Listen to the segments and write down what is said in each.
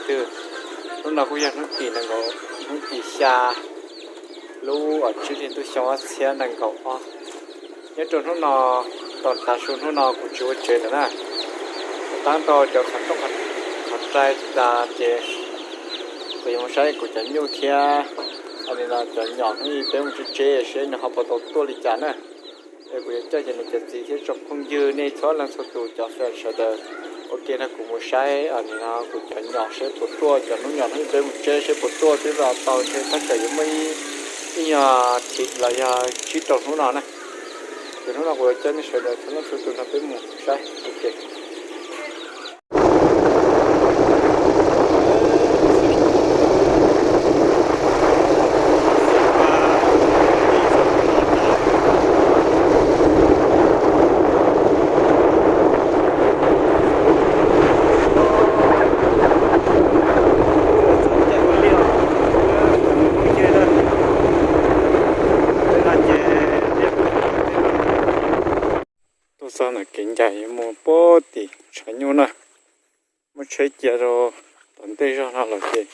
twg. Hnub no kuj yog hnub tim nees nkaum, hnub tim xya lub tsib hlis ntuj xyoo ob txhiab nees nkaum ob. Nyob rau hnub no, tau tav su hnub no kuv tsis ua tsev lawm na. Kuv tab rau cov qhov rooj qhov rai tas ces kuv yuav mus saib kuv cov nyuj thiab, o li no cov nyom hnub ib peb mus tsev tsev seb nws ho puas tau tuaj li cas na. Es kuv yuav coj ces nws cov txiv thiab tsoom phooj ywg nej txhua leej txhua tus cov fans sawv daws ua ke nrog kuv mus saib o li no kuv cov nyom seb puas tuaj, cov hnub nyom hnub ib peb mus tsev seb puas tuaj twb los tau ntshe thaj tsam yuav muaj ib nyuag thim los yog tsib rau hnub no na. Ces hnub no kuv yuav coj nej sawv daws txhua leej txhua tus nrog peb mus saib ua ke. Tuaj txog ntawm kev ncaim yuav mus puag tim tshav nyuj na, muab tsheb cia rau tom ntej zog no lawm ces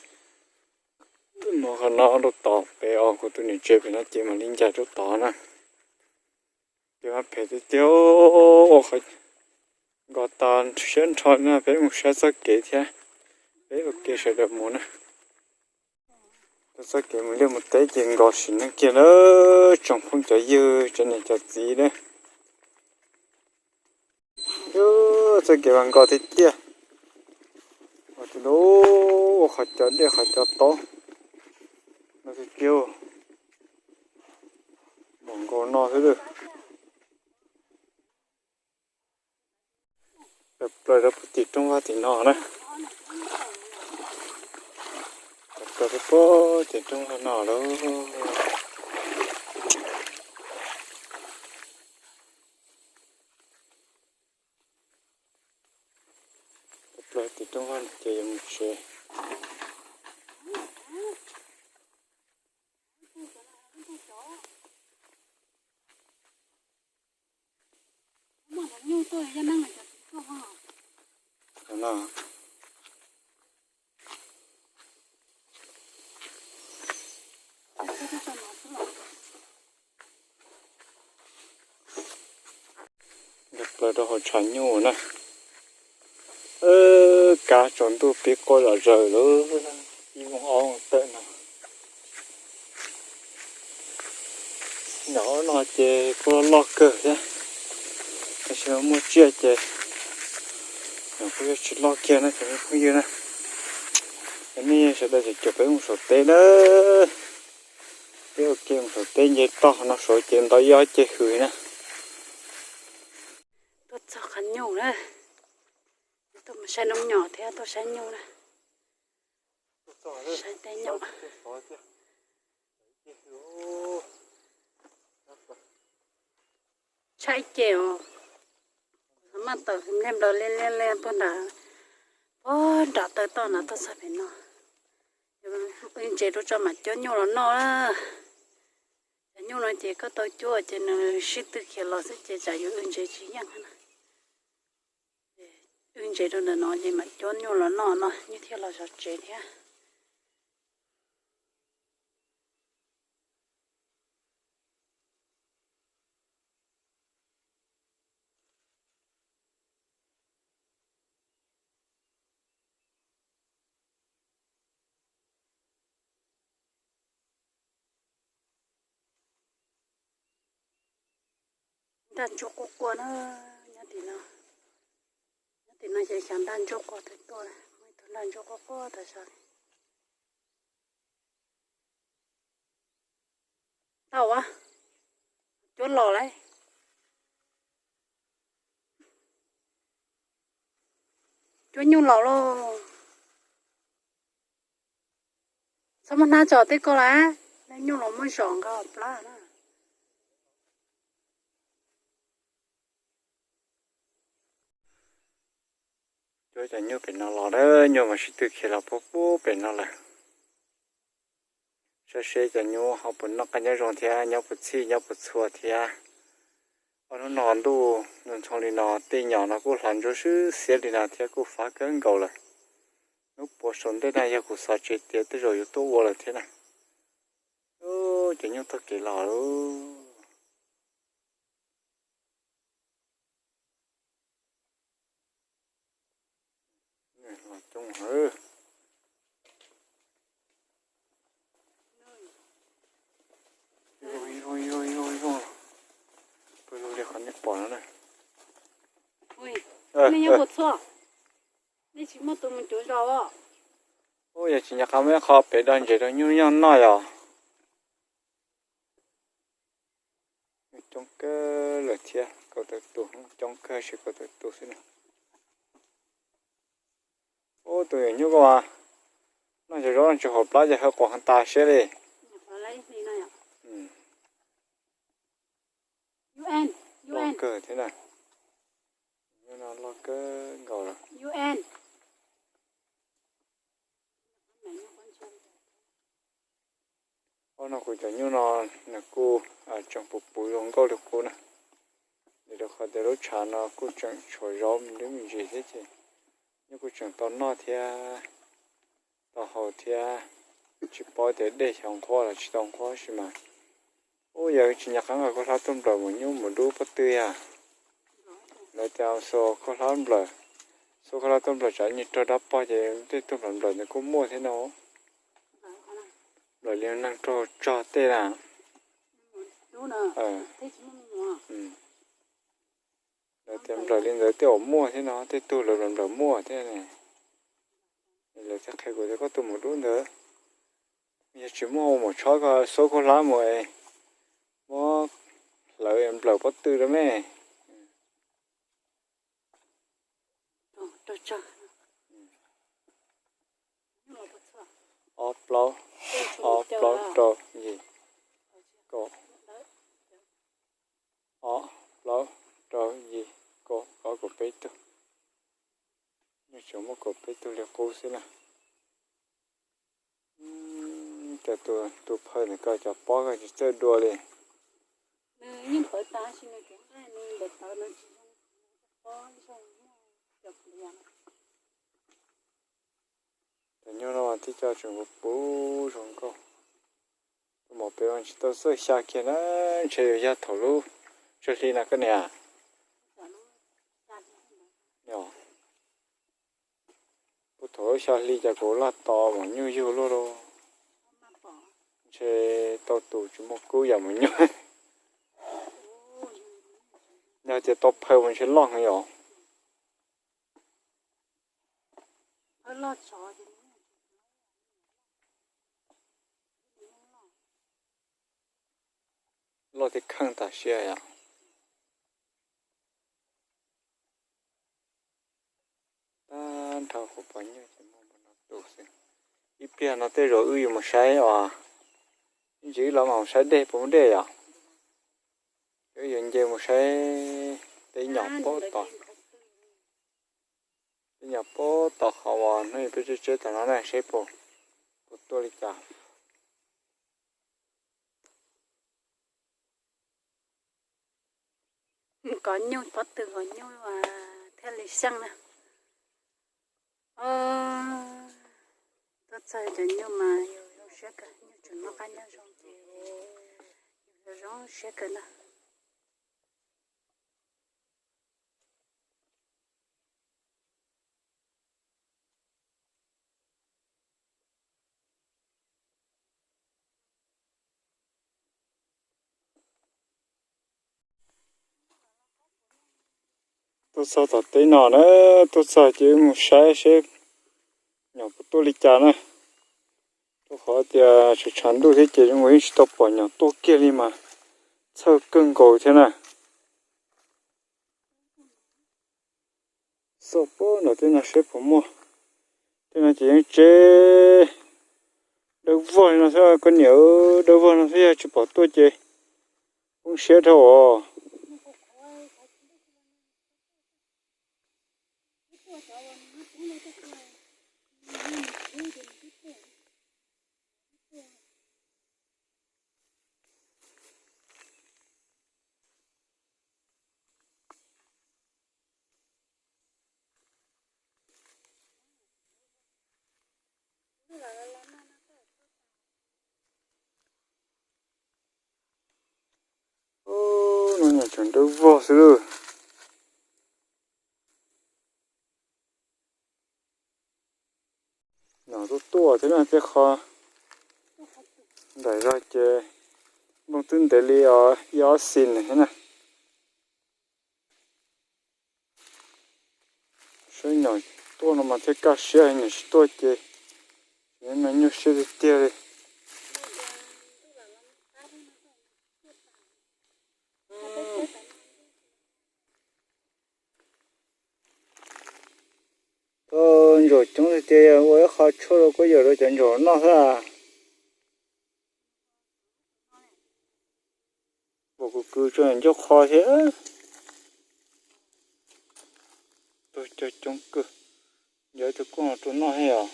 mus qhov no rau tod pem os, kuv tus niam tsev pem no ces mam li ncaim rau tod na. Ces mas phem tiag tiag, ua qhov nkos tas siab nrho na, peb mus saib txoj kev thiab, peb ua ke sawv daws mus na. Txoj kev mus liaj mus teb ces nkos sim neej kiag lawm tsoom phooj cov ywg cov niam cov txiv na. Txoj kev mas nkos tiag tiag, ua qhov cov dej qhov cov taub no tiag tiag, npaum nkaus no xwb. Plaws rau puag tim rooj vag tim no na. Plaws rau puag tim rooj vag no lauj. Plaws tim rooj vag no ces yuav mus tsev. Nkag plaws rau hauv tshav nyuj na. Kav tsaus ntuj pib quaj zom zaws lawm, ib moos ob moos tawm no. Nyom no ces kuj loj loj kawg thiab, tab sis muaj tsiaj ces nyom kuj yuav tsis loj kiag na cov phooj ywg na. Nej sawv daws ces caum peb mus saum teb na. Peb ua ke mus saum teb nce toj no saud ces ntau ib ob ceg hws na. Tuaj txog qhov nyuj na, tuaj mus saib noob nyom thiab tuaj saib nyuj na. Saib teb nyom. Tshaj ib ce os, maj tawm nplej nplaws liaj liaj liaj puag nram, puag nram taw toj no tuaj txog pem no. Wb ntsev rau tso mam cuab nyuj los noj na. Cov nyuj no ces koj tau cuab ces nws sib tw khiav los xwb ces tsam yus wb ntsev tsis yeej na. Wb ntsev rau ntawm no ces mam cuab nyuj los noj no nyuj thiaj los zov tsev thiab. Ntaj ntsuab quaj quaj na, nyob tim no, nyob tim no ces xyov ntaj ntsuab quaj twg tuaj, muaj ib tug ntaj ntsuab quaj quaj tas zog. Tau a, cuab los lauj. Cuab nyuj los lauj. Txhob muab hnab tso tej ko lawm, nyuj los muab zom nqa plab na. Cuab cov nyuj pem no los na, nyuj mas sib tw khiav los puag puag pem no lawm. Saib seb cov nyuj ho puas noj qab nyob zoo thiab nyob puas txhij nyob puas txhua thiab. Ob hnub no ntuj ntxhoo li no tej nyom no kuj hlov ntsuab swb xiab li no thiab kuj fab kawg nkaus lawm. Lub puav saum ntej na yog kuv xav tsev tiav tej zaum yuav tuaj ua lawm thiab na. Ub, cov nyuj taug kev los lawm. Los coob heev. Pw lug li qhov nej pom no na. Nej nyob puas txhua? Nej tsis muaj tus mus cuav zos os? Ub, yog tsis nco qab muaj ib qho pem dog ntses rau nyuj nyob noj yom. Coob kawg lawm thiab, kaum tawm tus, coob kawg, tsis kaum tawm tus xwb na. Ub, tus yawm nyuj koj mas, noj cov zaub no tsis hauv plab ces hawv quas heev tas siab li. Loj kawg thiab na. Nyuj no loj kawg nkaus lawm. Ob no kuv cov nyuj no nws kuj tseem puv puv zoo nkauj li qub na. Vim rau qhov tias lub tshav no kuj tseem tshuav zaub me ntsis me ntsis thiab ces nyuj kuj tseem tau noj thiab tau haus thiab. Tsis paub tias dej xyov nqhuab los tsis tau nqhuab sis mas. Ub, yog tsis nco qab nqa khaub hlab tuaj nplawm mus nyuj mus dub pob tw yog. Lawv tias xuas khaub hlab nplawm, xuas khaub hlab tuaj nplawm tsam nyuj raug dab pog ces tej tug nplawm nplawm ntawd kuj muaj thiab no. Nplawm li neeg raug tsog tej na. Lawv tias nplawm li ntawd tej uas muaj thiab no, tej tug lawv nplawm nplawm muaj thiab ne. Lawv thiaj qhia kuv tias koj tus mus dub ntawd, yog tsis muaj ua mus tshob koj xuab khaub hlab mus es muab hlawv nplawm pob tw rau me. Ob plaub, ob plaub rau yim, kaum, ob plaub rau yim, kaum, kaum peb tug. Nyuj tseem muaj kaum peb tug li qub xwb na. Cov tus phawj ntawm koj cov pob koj tsis txawj dua li. Cov nyuj no mas tib co tseem puv puv zoo nkauj. Tus maum pem mas tsis tau txawj xya kiag na, ntshe yuav yog thaum lub tsag hli na koj niam. Puag thaum lub xya hli cas kuv laj tos maum nyuj yug luaj lauj. Ntshe tau tus tsis muaj kub yam maum nyuj. Yog tias tau phawj mas ntshe loj heev yom. Loj thiab kheej tas siab yom. Tag nrho kuv pom nyuj ces muaj npaum no tus xwb. Ib pliag no tej zaum wb yuav mus saib os, ib ntsis wb los mus saib dej puas muaj dej yom. Wb yuav nce mus saib tej nyom puag tom, tej nyom puag tom qhov uas hnub peb tseb tseb tom no na seb puas, puas tuaj li cas. Kov nyuj pob tw kov nyuj thiaj li xyeej na. Tuaj txog cov nyuj mas yus zoo siab kawg, nyuj tseem noj qab nyob zoo ces yus zoo siab kawg na. Tuaj txog tom teb no na, tuaj txog ces wb mus saib seb nyom puas tuaj li cas na. Rau qhov tias tshav tshav ntuj thiab ces zoo nkaus yeej tsis tau pom nyom tuaj kiag li mas txhawj kawg nkaus thiab na. Xauj puag nram tej no seb puas muaj. Tej no ces yeej tseb dawb vog li no xwb koj niam, dawb vog no xwb yog tsis pom tuaj ces poob siab dhau os. Dawb vog xwb lawm. Nyom tuaj tuaj thiab na, tej qho nram zog ces nplooj twb ntev li ib ob xis thiab na. Saib nyom tuaj no mas thiaj kaj siab, nyom tsis tuaj ces me nyuaj siab tiag tiag li. Ntsaum coob tiag tiag, ua ib qho tshuaj rau kuj yam rau cov ntsaum noj xwb. Npaum kws kws tso ncauj qho thiab. Tuaj coob kawg. Nco ib tug kuj rau noj thiab os.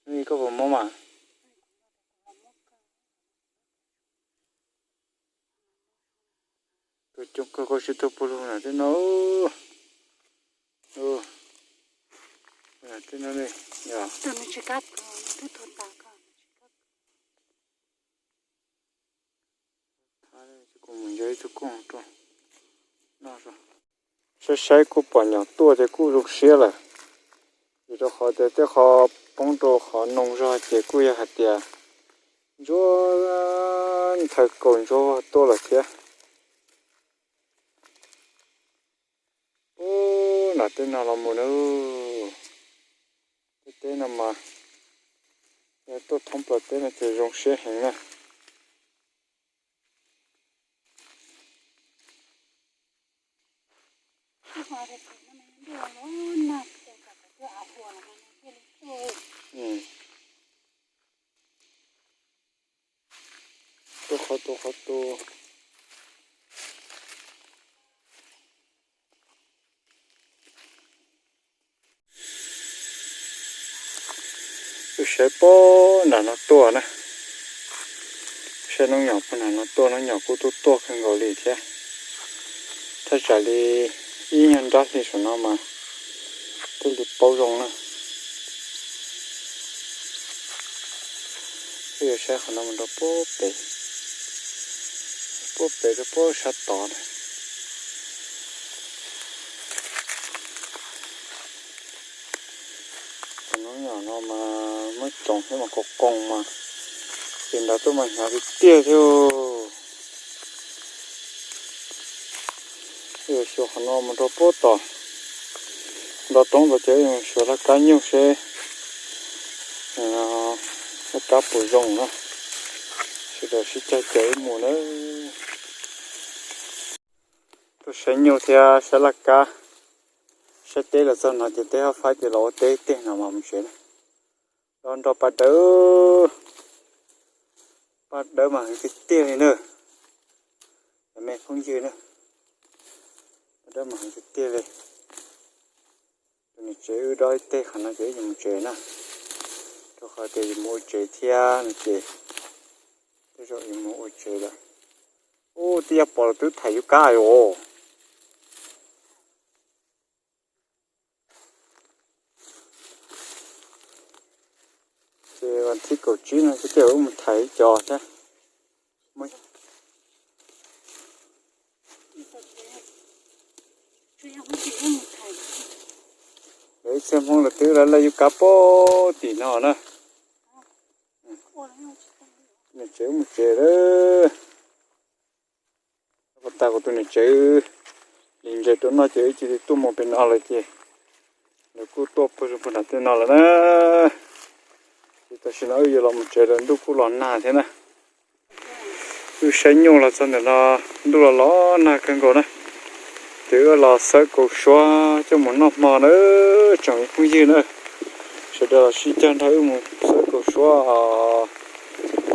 Koj puas mob mas? Tuaj coob kawg, koj sib tuaj puag lug na tej no. Tej no li. Kuv mus nco ib tug kuj rau noj. Saib saib kuj pom nyom tuaj ces kuj zoo siab lawm. Vim rau qhov tias tej qho poob rau qhov noog zog ces kuj yog hais tias ntsuag nthaw kaus ntsuag vog tuaj lawm thiab. Ub, nram tej no los mus na, tej teb no mas yog tuaj thoob plaws teb no ces zoo siab heev na. Tuaj qhov tuaj qhov tuaj. Wb saib puag nram no tuaj na. Saib noob nyom puag nram no tuaj, noob nyom kuj tuaj tuaj kawg nkaus li thiab. Thaj tsam li ib nyuag nrab hli saum no mas thiaj li paub zoo na. Wb yuav saib qhov no mus rau puag pem, puag pem rau puag sab tod na. Cov noob nyom no mas muab coov thiab mas qos qoos mas ces nrad tuaj mas hnyav tiag tiag thiab. Yuav xyuas qhov no mus rau puag tom nrad roob ntawd ces yuav xyuas laj kab nyuj seb laj kab puas zoo na. Sawv daws sib cav cav wb mus na. Tuaj saib nyuj thiab saib laj kab. Saib teb los txog no ces teb hab faib ces los ua teb tiag no mas mus tsev na. Los nrog paj dawb, paj dawb mas heev tiag tiag li na. Cov me phooj ywg na, paj dawb mas heev tiag tiag li. Tus niam tsev wb dob ib teg qhov no ces wb yuav mus tsev na, rau qhov tias yuav mus ua tsev thiab no ces tej zaum yuav mus ua tsev lawm. Ub, twb yuav pom los twb thaiv yub kab os. Ces vas thib kaum tsib no ces wb mus thaiv ib co thiab. Lawv ib txhia Hmoob lawv twb lawv laj yub kab puag tim no na. Niam tsev mus tsev lawm. Kuv tas kuv tus niam tsev li ntses rau noj ces wb cia li tuaj mus pem no lawm ces lawv kuj tuaj puag zoo puag nram tej no lawm na. Ces tam sim no wb yuav los mus tsev lawm, ntuj kuj los nag thiab na. Wb saib nyuj los txog ntawm no, ntuj los los nag kawg nkaus na. Ces wb los xawb kaus suab coj mus noj hmo na, tsoom phooj ywg na. Sawv daws los sib cog nrog wb mus xawb kaus suab.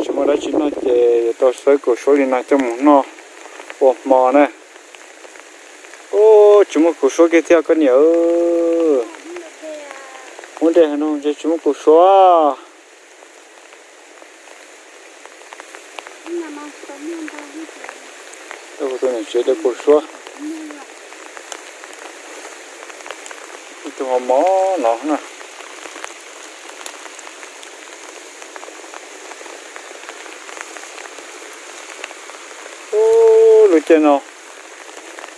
Tsis muaj dab tsi noj ces yuav tau xawb kaus suab li no coj mus noj ua hmo na. Ub, tsis muaj kaus suab kiag thiab koj niam. Muab dej no ntshe tsis muaj kaus suab. Kuv tus niam tsev de kaus suab. Ib tug ho mov no na. Lub caij no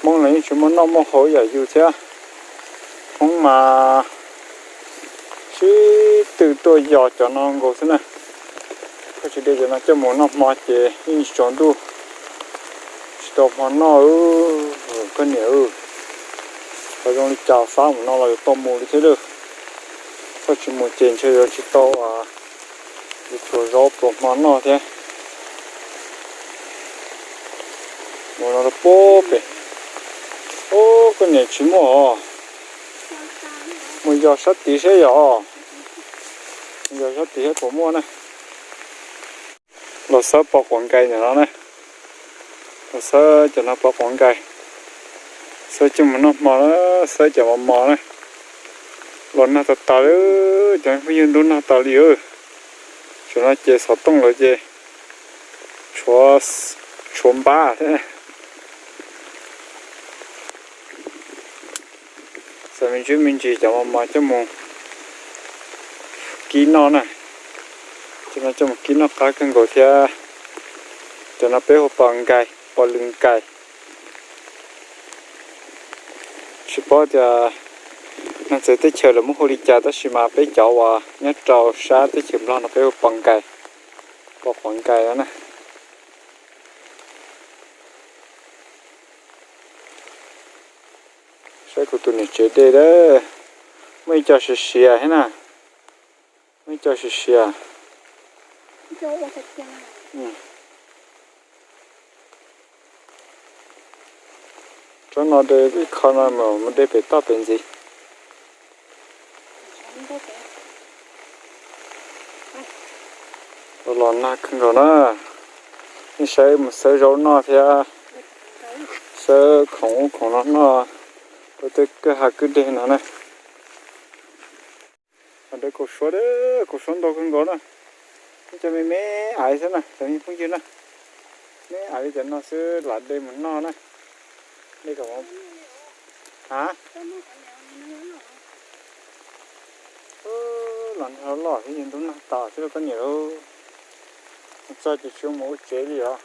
Hmoob los yeej tsis muaj noj muaj haus yam yus thiab. Hmoob mas sib tw tuaj yos cov no nkaus xwb na. Koj tsis de cov no coj mus noj hmo ces yeej tsis tsaus ntuj, tsis tau hmo noj. Koj niam, qhov zoo li cas fab mus no los yuav tau mus li thiab lawm. Koj tsis mus ces ntshe yuav tsis tau, yuav tshuav zaub pluas hmo noj thiab. Mus no rau pem. Ub, koj niam, tsis muaj os. Mus yos sab tid seb yog. Mus yos sab tid seb puas muaj na. Los xawb pov quav nkais ntawm no na. Los xawb cov no pov quav nkais. Xawb coj mus noj hmo na, xawb cov mos mos na. Los nag tas tas li, cov phooj ywg, ntuj nag tas li. Tam no ces xov tooj lawm ces tshuav npab thiab. Xav me ntsis me ntsis cov mos mos coj mus kib noj na. Cov no coj mus kib noj qab kawg nkaus thiab. Cov no peb hu pos nkais, pos lws nkais. Tsis paub tias neeg txawv teb chaws lawv muab hu li cas, tab sis mas peb cov uas nyob rau sab teb chaws Nplog no peb hu pos nkais, pos quav nkais no na. Saib kuv tus niam tsev de, muaj ib co siav siav thiab na. Muaj ib co siav siav. Tsob no de ib qho no mas mus de pem toj pem ntxiv. Los nag kawg nkaus na. Nej saib, mus xawb zaub noj thiab xawb khoom ub khoom no noj, ua tej kwj ha kwj deg no na. Los de kaus suab, kaus suab ntau kawg nkaus na. Ib co me me aiv xwb na cov me phooj ywg na. Me aiv li cov no xwb lam de mus noj na. De kom, a, los nag loj thiab, yog ntuj nag tas xwb lauj koj niam lauj. Mus txog ces tsis mus ua tsev li os.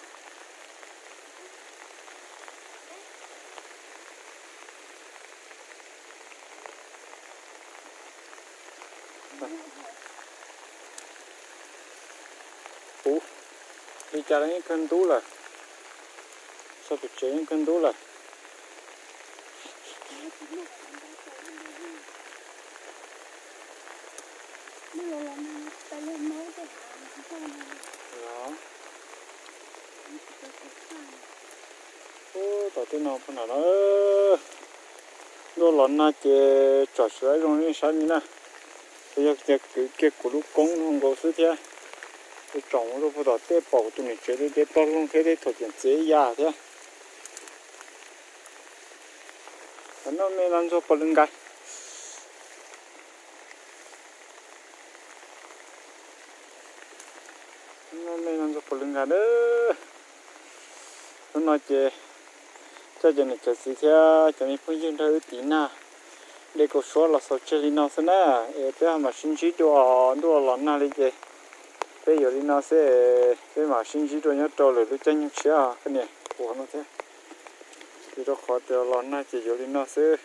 Ub, li cas los yeej kawg ntub lawm. Txog pem tsev yeej kawg ntub lawm. Ub, tom tej no puag nram no, ntuj los nag ces tsom tsis tau zoo li sab li na. Ces yog tias kwv kiag kuv lub koob no nkaus xwb thiab, ces tsom mus rau puag tom tej pom kuv tus niam tsev de ploj loog thiab tej thaum tseem txiav ya thiab. Noj me no ntxuag pov lwm nkais. Noj me no ntxuag pov lwm nkais na. Hnub no ces coj cov niam cov txiv thiab cov me phooj ywg nrog wb tiv nag, de kaus suab los xaus tseg li no xwb na. Es peb ho mam sib ntsib dua, ntuj los nag li ces peb yuav li no xwb, peb mam sib ntsib dua nyob rau lwm lub caij nyoog tshiab koj niam, ua no thiab. Ces rau qhov tias los nag ces yuav li no xwb,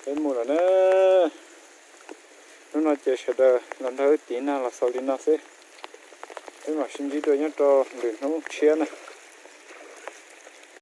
peb mus lawm na. Hnub no ces sawv daws los nrog wb tiv nag los xaus li no xwb, peb mam sib ntsib dua nyob rau lwm hnub tshiab na.